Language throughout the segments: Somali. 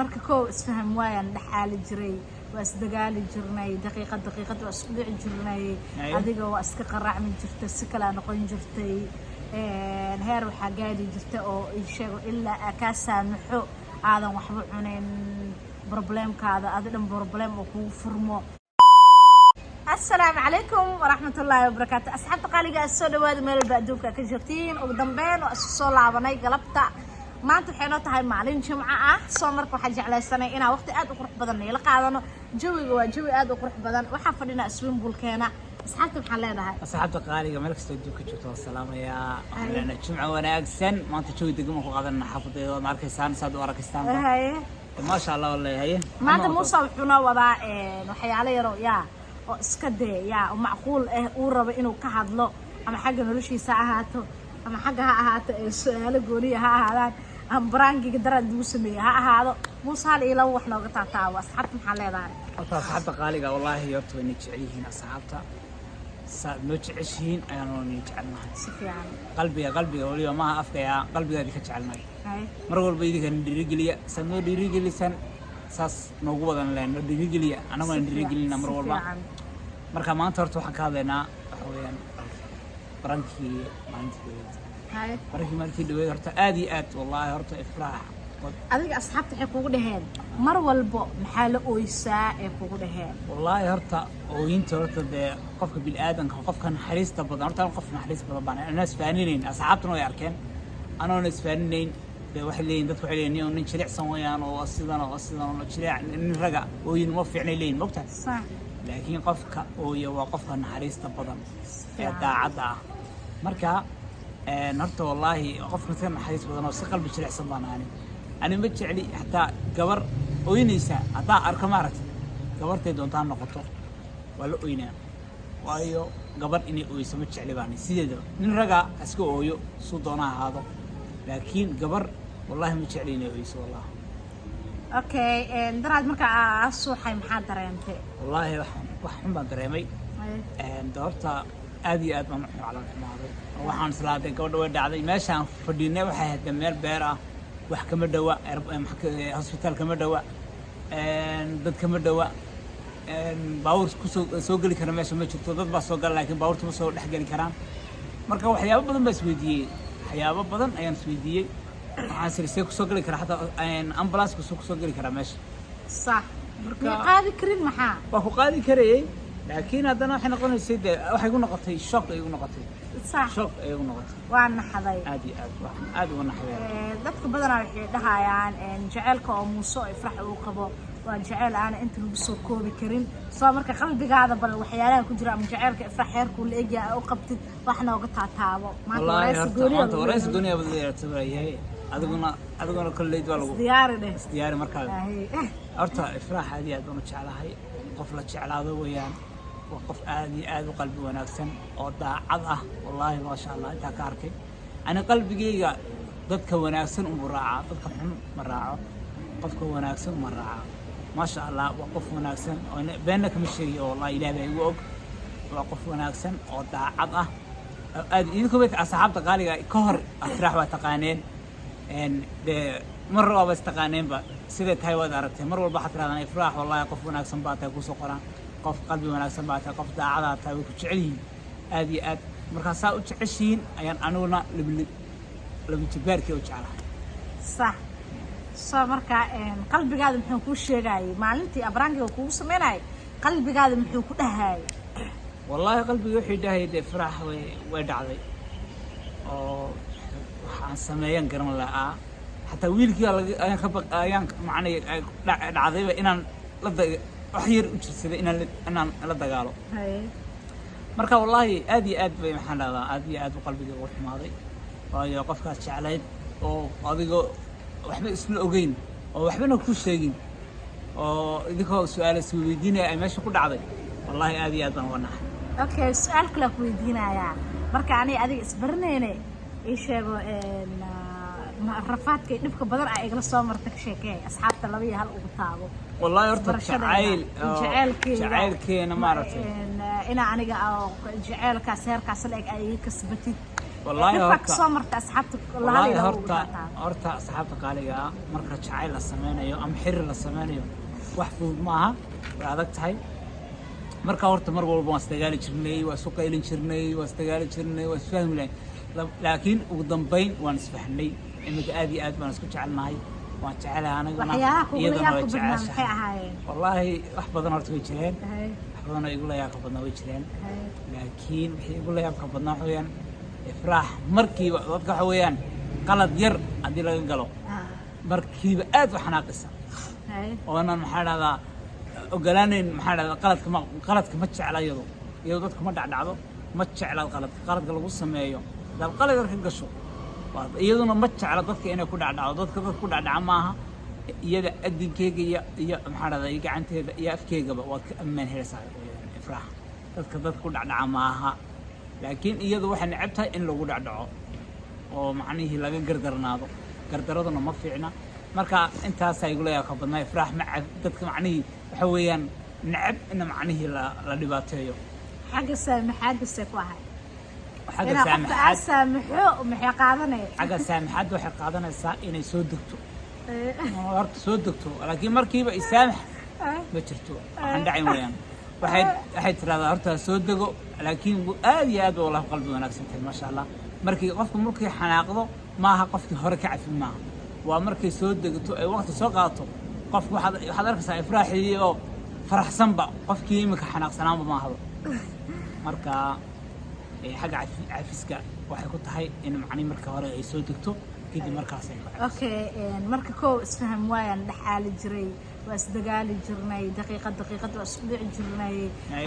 Marka koow isfaham waayaan dhexaali jiray, waa isdagaali jirnay, daqiiqad daqiiqad waa isku dhici jirnay. Adiga waa iska qaraacmi jirtay, si kalaa noqon jirtay. Heer waxaa gaari jirta oo ii sheego ilaa aa kaa saamaxo aadan waxba cunin, problemkaada adi dhan problem oo kugu furmo. Asalaamu calaykum waraxmatullaahi wabarakaatu, asxaabta qaaliga ah, soo dhawaada meel walba adduunka ka jirtiin. Ugu dambeyn waa isu soo laabanay galabta. Maanta waxay noo tahay maalin Jimco ah, soo marka waxaa jeclaysanay inaan waqti aad u qurux badan niila qaadano. Jawiga waa jawi aad u qurux badan. Waxaa fadhinaa swimming poolkeena. Asxaabta maxaan leedahay? Asxaabta qaaliga meel kastoo adduunka joogto waa salaamayaa. Waxaan leenahay jumco wanaagsan. Maanta jawi degan baan ku qaadanana xaafadeeda, waad arkaysaan saad u arkaysaan. Maasha Allah, waa leeyahay. Maanta Muuse wuxuu noo wadaa waxyaalo yaroo yaa oo iska dee yaa oo macquul ah uu rabo inuu ka hadlo, ama xagga noloshiisa ha ahaato, ama xagga ha ahaato ee su-aalo gooniya ha ahaadaan, ama prankiga daraad lagu sameeyey ha ahaado. Muuse, hal iyo laba wax nooga taataawo. Asxaabta maxaa leedahay? Horta asxaabta qaaliga, wallaahi horta way na jecel yihiin asxaabta. Saad noo jeceshihiin ayaan noo jecelnahay. Si fiican. Qalbiga, qalbiga weliba maaha afkaya, qalbigaadi ka jecelnahay. Mar walba idinka dhiirigeliya, saad noo dhiirigelisan saas noogu wadan leen, noo dhiirigeliya, annaguna dhiirigelina mar Si walba. fiican. Marka maanta horta waxaan ka hadlaynaa waxa weeyaan prankii maalintii dhaweyd. Prankii maalintii dhaweyd horta aad iyo aad, wallaahi horta Ifraax Adiga asxaabta waxay kugu dhaheen mar walbo maxaa la ooysaa ee kugu dhaheen? Wallaahi horta ooyinta horta dee qofka bini'aadanka, qofka naxariista badan, horta qof naxariis badan baan anaa isfaaninayn, asxaabtuna way arkeen anoona isfaaninayn. Dee waxay leeyihin dadku, waxay leeyihin nin jilicsan weeyaan oo sidan oo sidan oo jilic, nin raga ooyin uma fiicnay leeyihin, mogtahay? Laakiin qofka ooya waa qofka naxariista badan ee daacadda ah. Marka horta wallaahi qofka ka naxariis badan oo si qalbi jilicsan baan ani. Ani ma jecli xataa gabar ooynaysa haddaa arko, maaragtay, gabartay doontaa noqoto waa la oynaa, waayo gabar inay ooyso ma jecli baan sideedaba. Nin raga ha iska ooyo suu doona ha ahaado, laakiin gabar wallaahi ma jecli inay ooyso, wallahi. Okay, daraad marka aa suuxay maxaa dareentay? Wallaahi wax xun baan dareemay. De horta aad iyo aad baan u calool xumaaday oo waxaan islaaday gabadha way dhacday. Meeshaan fadhinay waxay ahayd meel beer ah, wax kama dhowa, hosbitaal kama dhowa, dad kama dhowa, baabuur kusoo soo geli kara meesha ma jirto. Dad baa soo gala laakiin baabuurta ma soo dhex geli karaan. Marka waxyaabo badan baa isweydiiyey, waxyaabo badan ayaan isweydiiyey. Waxaan siri see kusoo geli karaa xataa ambulance kusoo kusoo geli karaa meesha? Ma qaadi karin maxaa? Waa ku qaadi karayay, laakiin haddana waxay noqonaysay dee waxay ku noqotay shock ay igu noqotay. Shock ay igu noqotay. Waa naxday. Aad iyo aad, waxaan aad uga naxday. Dadka badanaa waxay dhahayaan jaceylka oo Muuse oo Ifrax uu qabo waa jaceyl aana inta lagu soo koobi karin. Soo marka qalbigaada bal waxyaalaha ku jira ama jaceylka Ifrax heerkuu la egyahay u qabtid wax nooga taataabo maanta. Wallaahi waraysi horta gooni maanta waraysi gooni yahay. Adiguna kolleyd waa lagu diyaari dheh. Isdiyaari markaa. Horta Ifraax aad iyo aad baan u jeclahay, qof la jeclaado weeyaan. Waa qof aad iyo aad u qalbi wanaagsan oo daacad ah, wallaahi maasha Allah. Intaa ka arkay ani qalbigayga dadka wanaagsan unbuu raacaa, dadka xun ma raaco, qofka wanaagsan uma raaca. Maasha Allah, waa qof wanaagsan oo beenna kama sheegayo, wallahi Ilaah baa igu og. Waa qof wanaagsan oo daacad ah oo aad. Idinku bay asxaabta qaaliga ka hor Ifraax waa taqaaneen. Dee mar waaba istaqaaneenba, siday tahay waad aragtay. Mar walba waxaad tirahdaan Ifraax wallahi qof wanaagsan baa tahay, kusoo qoraan, qof qalbi wanaagsan baa tahay, qof daacadaa tahay. Way ku jecel yihiin aad iyo aad. Markaa saa u jeceshihiin ayaan aniguna labi jibaarkii u jeclahay. Sax. Soo marka qalbigaada muxuu kuu sheegayay maalintii prankiga kugu sameynayay? Qalbigaada muxuu ku dhahayay? Wallaahi qalbiga wuxuu dhahayay dee Ifraax way dhacday oo waxaan sameeyan garan la'aa. Xataa wiilkii ayaan ka baq ayaan macnay dhacdayba inaan la wax yar u jirsaday inaan la dagaalo. Marka wallaahi aad iyo aad bay, maxaan dhahdaa, aad iyo aad u qalbiga ugu xumaaday, waayo qofkaas jeclayd oo adigoo waxba isla ogeyn oo waxbana ku sheegin oo idinkoo su-aal isweydiinaya ay meesha ku dhacday, wallaahi aad iyo aad baan uga naxay. Okay, su-aal kale ku weydiinayaa. Marka aniga adiga isbaranayne, ii sheego rafaadka iyo dhibka badan aa igala soo marta, ka sheekeey asxaabta, laba iyo hal ugu taabo. Wallaahi horta Isbarashadeena, jacayl oo jaceylkeyga. Jacaylkeena maaragtay. Inaa aniga oo jaceylkaas heerkaas la eg ay iga kasbatid. Wallaahi Dhibkaa kasoo marta asxaabta wallaahi lahadayda ugu horta dhaataa. Horta asxaabta qaaliga ah, marka jacayl la sameynayo ama xiriir la sameynayo, wax fudud ma aha, way adag tahay. Marka horta mar walba waan isdagaali jirnay, waa isu qaylin jirnay, waa isdagaali jirnay, waa isfahmi lahayn. Laakiin ugu dambayn waan isfahnay. Imika aad iyo aad baan isku jecelnahay, waan jecelahay aniguna, Waxyaalaha kugula iyaduna yaabka way badnaa maxay jeceshahay. ahaayeen? Wallaahi wax badan horta way jireen, wax badan oo igula yaabka badnaa way jireen, laakiin wixii igula yaabka badnaa waxa weeyaan Ifraax markiiba dadka waxa weeyaan qalad yar haddii laga galo, markiiba aad u xanaaqisa, oonan maxaa dhahdaa ogolaanayn, maxaa dhahdaa, qaladka ma jecla iyadu. Iyadu dadka ma dhacdhacdo, ma jecla qaladka, qaladka lagu sameeyo. Haddaad qalad yar ka gasho, iyaduna ma jecla dadka inay ku dhacdhacdo. Dadka ku dhacdhaca maaha iyada. Adinkeyga iyo maxaa dhahdaa iyo gacanteeda iyo afkeygaba waad ka ammaan helaysaa weeyaan. Ifraax dadka ku dhacdhaca maaha, laakiin iyadu waxay neceb tahay in lagu dhacdhaco oo macnihii laga gardarnaado. Gardaraduna ma fiicna. Marka intaasaa igula yaabka badnaa. Ifraax ma dadka macnihii waxa weeyaan neceb in macnihii la dhibaateeyo. Xagga saamaxaadda ku ahay? Xagga Inaa qofka aad saamaxaad saamaxo maxay qaadanaya? Xagga saamaxaadda waxay qaadanaysaa inay soo degto oo horta soo degto, laakiin markiiba isaamax ma jirto, waxaan dhacayn weeyaan. Waxay tirahdaa horta ha soo dego, laakiin aad iyo aad ba wallahi qalbi wanaagsan tahay, maasha Allah. Markii qofku markii xanaaqdo maaha qofkii hore ka cafin maaha, waa markay soo degto ay waqti soo qaadato qofku. Waxaad arkaysaa Ifraaxii oo faraxsanba, qofkii imika xanaaqsanaanba maahaba. Marka xagga cafiska waxay ku tahay in macnihi marka hore ay soo degto, kadib markaas ay ku cafiso. Okay, marka kow isfaham waayaan dhex aali jiray, waa isdagaali jirnay, daqiiqad daqiiqad waa isku dhici jirnay.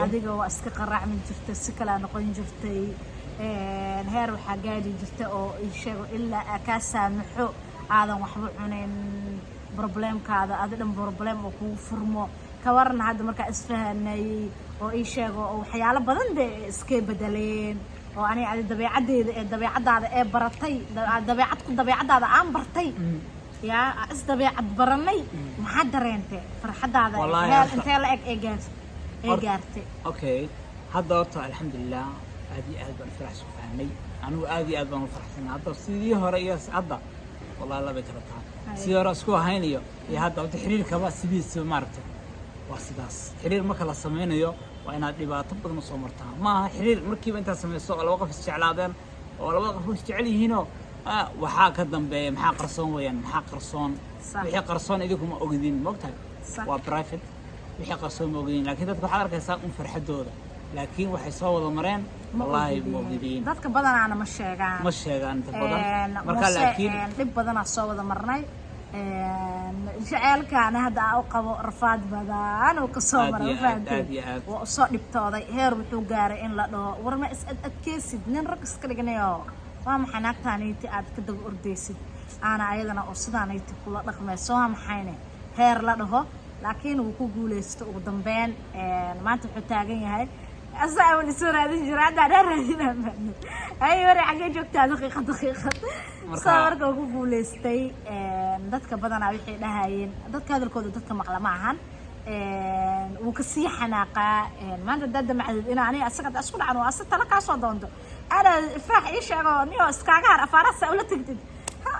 Adiga waa iska qaraacmi jirtay, si kalaa noqon jirtay. Heer waxaa gaari jirta oo ii sheego ilaa aa kaa saamaxo aadan waxba cunin, problemkaada adi dhan problem oo kugu furmo. Ka waran hadda markaa isfahanay oo ii sheego oo waxyaalo badan dee iska bedeleen oo aniga adi dabeecaddeeda ee dabeecadaada ee baratay, dabeecad ku dabeecadaada aan bartay, yaa is dabeecad baranay, maxaa dareentay farxadaada? Wallaahi Meel intee la eg ee gaartay? Okay, hadda horta alxamdulilah, aad iyo aad baan farax isku fahnay. Anigu aad iyo aad baan u faraxsanay hadda. Sidii hore iyo hadda wallahi labay kala tahay. Sidii hore isku ahaynayo iyo hadda, horta xiriirkaba sidiisa maaragtay waa sidaas. Xiriir marka la sameynayo waa inaad dhibaato badan usoo martaa. Ma aha xiriir markiiba intaad samayso oo laba qof isjeclaadeen oo labada qof isjecel yihiinoo waxaa ka dambeeya maxaa qarsoon weeyaan, maxaa qarsoon. Wixii qarsoon idinku ma ogdin, maogtahay? Waa private, wixii qarsoon ma ogdin, laakiin dadka waxaad arkaysaa un farxadooda, laakiin waxay soo wada mareen Ma wallaahi ma ogidin. ogdiin. Dadka badanaana ma sheegaan. Ma sheegaan inta badan. Marka Muse, laakiin dhib badanaa soo wada marnay. Jaceylkaana hadda aa u qabo rafaad badan uu kasoo Aad maray, iyo ma fahanteen? aad, aad iyo aad. Waa usoo dhibtooday. Heer wuxuu gaaray in la dhaho, war ma is ad adkeysid, nin rag iska dhignayo, waa maxay naagtaanayti aad ka daba ordaysid, aana ayadana oo sidaanayti kula dhaqmayso, waa maxayne heer la dhaho. Laakiin wuu ku guuleysto ugu dambeyn. Maanta wuxuu taagan yahay asaa awal isoo raadin jira, hadda dheer raadinaa. Ay, wari xaggee joogtaa? Daqiiqad daqiiqad. Soo marka uu ku guuleystay, dadka badanaa waxay dhahayeen, dadka hadalkooda dadka maqla ma ahan, wuu kasii xanaaqaa. Maanta haddaad damacdid inaa aniga asaga hadda isku dhacan oo asa tala kaa soo doonto, ana Ifraax ii sheego niyo iskaaga har afaarasa ula tagtid, ha,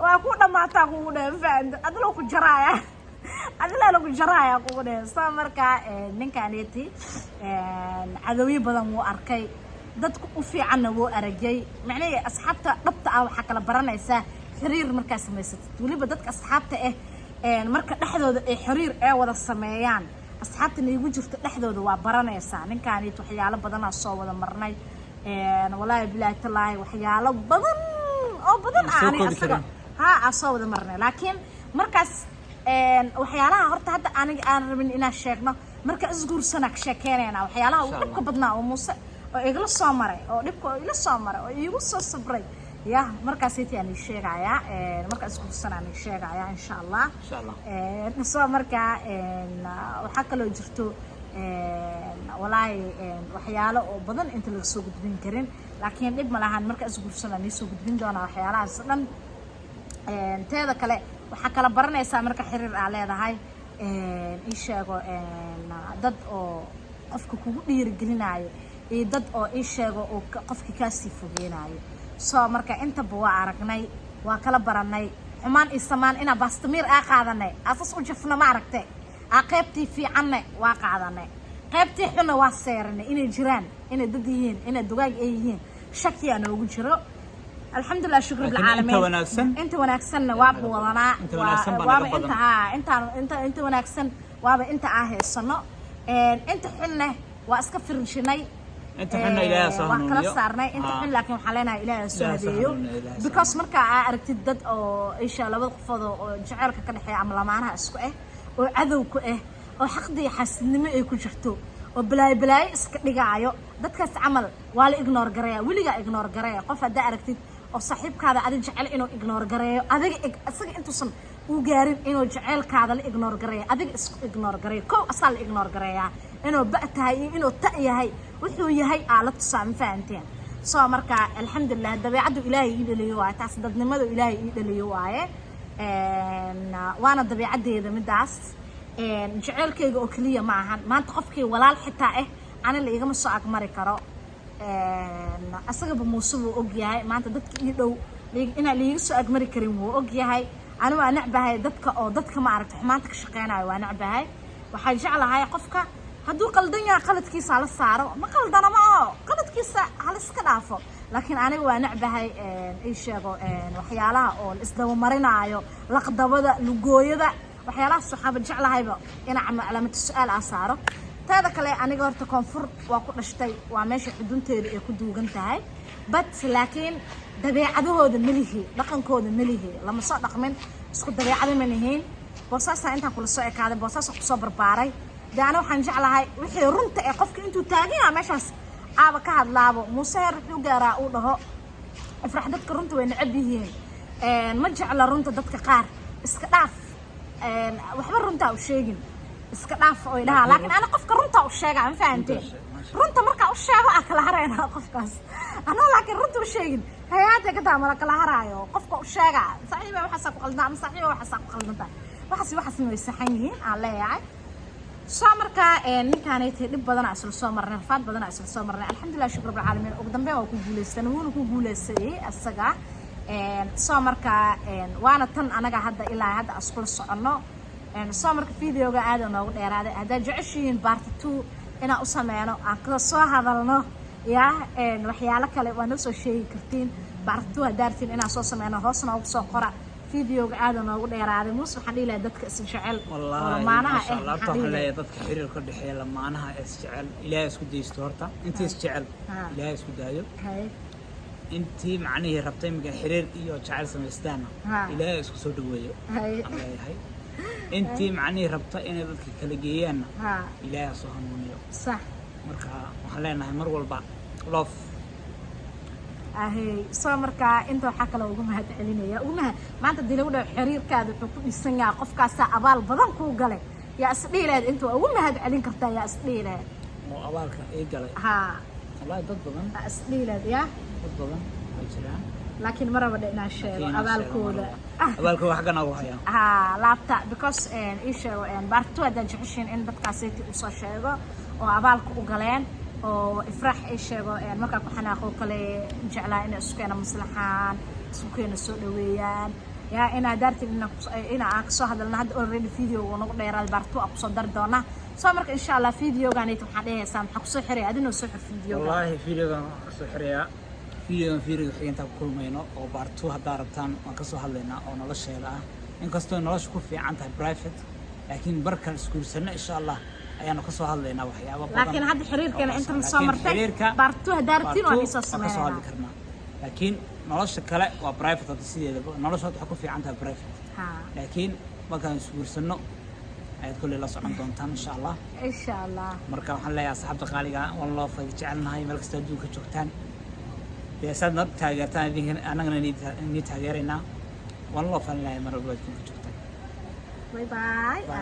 waa ku dhamaataa kugu dhehe, ma fahamtid? Adila ku jaraaya, adila lagu jaraaya kugu dhehe. Soo marka ninkaaneti cadowyo badan wuu arkay, dadku u fiicanna wuu aragay. Macnihii asxaabta dhabta ah waxaa kala baranaysaa xiriir markaa samaysatid. Weliba dadka asxaabta ah, marka dhexdooda ay xiriir ee wada sameeyaan, asxaabta iigu jirta dhexdooda waa baranaysaa. Ninkaanit waxyaalo badanaa soo wada marnay, walaahi bilaahi tallaahi, waxyaalo badan oo badan Ma ah soo aniga koobi asaga karin. Ha aa soo wada marnay. Laakiin markaas waxyaalaha horta hadda aniga aan rabin inaan sheegno, marka isguursanaa ka sheekeynayna waxyaalaha ugu Insha dhibka Allah. badnaa oo Muuse oo igala soo maray, oo dhibka oo ila soo maray oo iigu soo sabray ya markaasaytii aan ii sheegayaa, markaa isguursanaan ii sheegayaa, insha Allah. Insha Allah. Soo markaa waxaa kaloo jirto, walaahi waxyaalo oo badan inta laga soo gudbin karin, laakiin dhib ma lahan, marka isguursanaan iisoo gudbin doonaa waxyaalahaas dhan. Teeda kale waxaa kala baranaysaa marka xiriir aa leedahay, ii sheego dad oo qofka kugu dhiirigelinayo iyo dad oo ii sheego oo qofki kaasii fogeynayo. Soo marka intaba waa aragnay, waa kala baranay xumaan iyo samaan. Inaa bastamiir aa qaadanay, asas u jafna, ma aragte, aa qaybtii fiicanne waa qaadanay, qaybtii xunna waa seeranay. Inay jiraan, inay dad yihiin, inay dugaag ay yihiin, shakiyaa noogu jiro. Alxamdulilah, shukr. Laakiin bilcaalamiin. Inta wanaagsan- Inta wanaagsanna waaba wadanaa. Inta wanaagsan baa naga Waaba badan. inta haa, intaan inta wanaagsan waaba inta aa haysano. Inta xunne waa iska firshinay. Inta xunna Ilaahay soo Waa kala hanuuniyo. saarnay inta xun, laakiin waxaan leenahay Ilaahay soo Ilaahay soo hadeeyo. hanuuniyo, Ilaahay soo Because marka aa aragtid dad oo isha labada qofood oo jaceylka ka dhexeeya ama lamaanaha isku ah oo cadow ku ah oo xaqdi iyo xaasidnimo ay ku jirto oo balaayo balaayo iska dhigaayo, dadkaas camal waa la ignore gareeya. Weligaa ignore gareeya qof haddaa aragtid oo saaxiibkaada adi jecel inuu ignore gareeyo adiga, isaga intuusan u gaarin inuu jaceylkaada la ignore gareeyo, adiga isku ignore gareeyo. Kow asaa la ignore gareeyaa, inuu ba' tahay iyo inuu ta yahay, wuxuu yahay aa la tusaa. Ma fahanteen? So marka alxamdulilah, dabeecaddu Ilaahay ii dhaliyo waaye taas, dadnimadu Ilaahay ii dhaliyo waaye. Waana dabeecaddeeda midaas. Jaceylkayga oo keliya ma ahan. Maanta qofkii walaal xitaa ah ani la igama soo agmari karo. Asagaba Muuse wuu og yahay. Maanta dadka ii dhow inaan liiga soo agmari karin wuu og yahay. Ani waa necbahay dadka oo dadka, ma aragta, xumaanta ka shaqeynayo waa necbahay. Waxaan jeclahay qofka hadduu qaldan yahay qaladkiisa hala saaro, ma qaldana ma oo qaladkiisa hala iska dhaafo. Laakiin aniga waa necbahay ii sheego waxyaalaha oo la isdabamarinaayo, laqdabada, lugooyada, waxyaalahaas. Waxaaba jeclahayba inaa calaamatu su-aal aa saaro. Teeda kale, aniga horta koonfur waa ku dhashtay, waa meesha xudunteeda ay ku duugan tahay, but laakiin dabeecadahooda malihi, dhaqankooda malihi, lama soo dhaqmin, isku dabeecado ma nihiin. Boosaasaa intaan kula soo ekaaday, Boosaasa kusoo barbaaray. Dee ana waxaan jeclahay wixii runta ee qofka intuu taagan yaha meeshaas aaba ka hadlaabo. Muuse heer wuxuu gaaraa uu dhaho, "Ifrax, dadka runta way necab yihiin, ma jecla runta dadka qaar, iska dhaaf, waxba runtaa u sheegin, iska dhaaf," oy dhahaa. Laakiin ana qofka runtaa u sheegaa, ma fahanteen? Runta markaa u sheego aa kala harayna qofkaas anaa, laakiin runta u sheegin hayaata ka taa mala kala haraayo. Qofka u sheegaa, "Saaxiiba, waxaasaa ku qaldan," ama "Saaxiiba, waxaasaa ku qaldantaa, waxaas waxaasna way saxan yihiin," aan leeyahay. Soo markaa ninkaanaytay dhib badanaa isla soo marnay, rafaad badanaa isla soo marnay. Alxamdulilah, shukr rabbilcaalamiin, ugu dambeyn waa ku guulaysanay, wuuna ku guulaystay isaga. Soo markaa waana tan anaga hadda ilaa hadda iskula soconno. Soo marka videoga aada noogu dheeraaday. Haddaad jeceshihiin part 2 inaan u sameyno, aan ka soo hadalno ya waxyaalo kale, waa noo soo sheegi kartiin. Part 2 haddaa rabtiin inaan soo sameyno, hoos noogu soo qora. Videoga aada noogu dheeraaday. Muuse, waxaan dhihi lahaa dadka is jecel oo Wallaahi lamaanaha maasha eh, Allah, maxaan horta dhihi waxaan lahaa? leeyahay dadka xiriir ka dhexeeya, lamaanaha is jecel, Ilaahay isku daysto. Horta intii is jecel Ilaahay isku daayo. Intii macnihii rabtay iminka xiriir iyo jacayl samaystaana Ilaahay isku soo dhaweeyo aan leeyahay. Intii macnihii rabta inay dadka kala geeyaanna Ilaahay ha soo hanuuniyo. Marka waxaan leenahay mar walba love. Ahey, soo markaa inta waxaa kaloo ugu mahad celinaya, ugu mahad. Maanta hadii lagu dhaho xiriirkaada wuxuu ku dhisan yahay qofkaasaa abaal badan kuu galay, yaa isdhihi lahayd? Inta waa ugu mahad celin kartaa, yaa isdhihi lahayd? Oo abaalka ii galay? Haa. Wallaahi dad badan. Yaa isdhihi lahayd yaa? Dad badan way jiraan. Laakiin ma raba inaan sheego. Laakiin inaan sheego ma abaalkooda rabo. Abaalkooda xaggan ugu hayaa. Haa, laabta, because ii sheego part 2 haddaad jeceshiin in dadkaasiti usoo sheego oo abaalka u galeen oo Ifraax ii sheego markaa ku xanaaqoo kale jeclaa inay isku keena maslaxaan, isku keena soo dhaweeyaan, yaa inaa daartin ina aan kasoo hadalna. Hadda already video uu nagu dheeraaday, part 2 aan kusoo dari doonaa. Soo marka insha Allah videoganayta waxaan dhehaysaa, maxaa kusoo xiraya? Adinoo soo xir videoga. Wallaahi videogan waxaan kasoo xirayaa, videogan videoga xiga intaan ku kulmayno oo part 2 haddaa rabtaan waan kasoo hadlaynaa oo nolosheeda ah. Inkastoo nolosha ku fiican tahay private, laakiin barkan isguursanno insha Allah ayaanu kasoo hadlaynaa waxyaabo badan. Laakiin hadda xiriirkeena oo intan qarsoon. soo Laakiin martay, xiriirka part 2 haddaa rabtiin waan part 2 isoo waan kasoo hadli sameynaa. karnaa, laakiin nolosha kale waa private. Hadda sideedaba nolosha waxay ku fiican tahay private, laakiin markaan isguursanno ayaad kolley la socon doontaan insha Allah. Insha Allah. Marka waxaan leeyahay asxaabta qaaliga ah, one love, ay jecelnahay meel kasta adduunka joogtaan. Dee saad noo taageertaan idinka, annagana nii taageeraynaa. One love aan leeyahay mar walba adduunka joogtaan. Bye bye. Bye.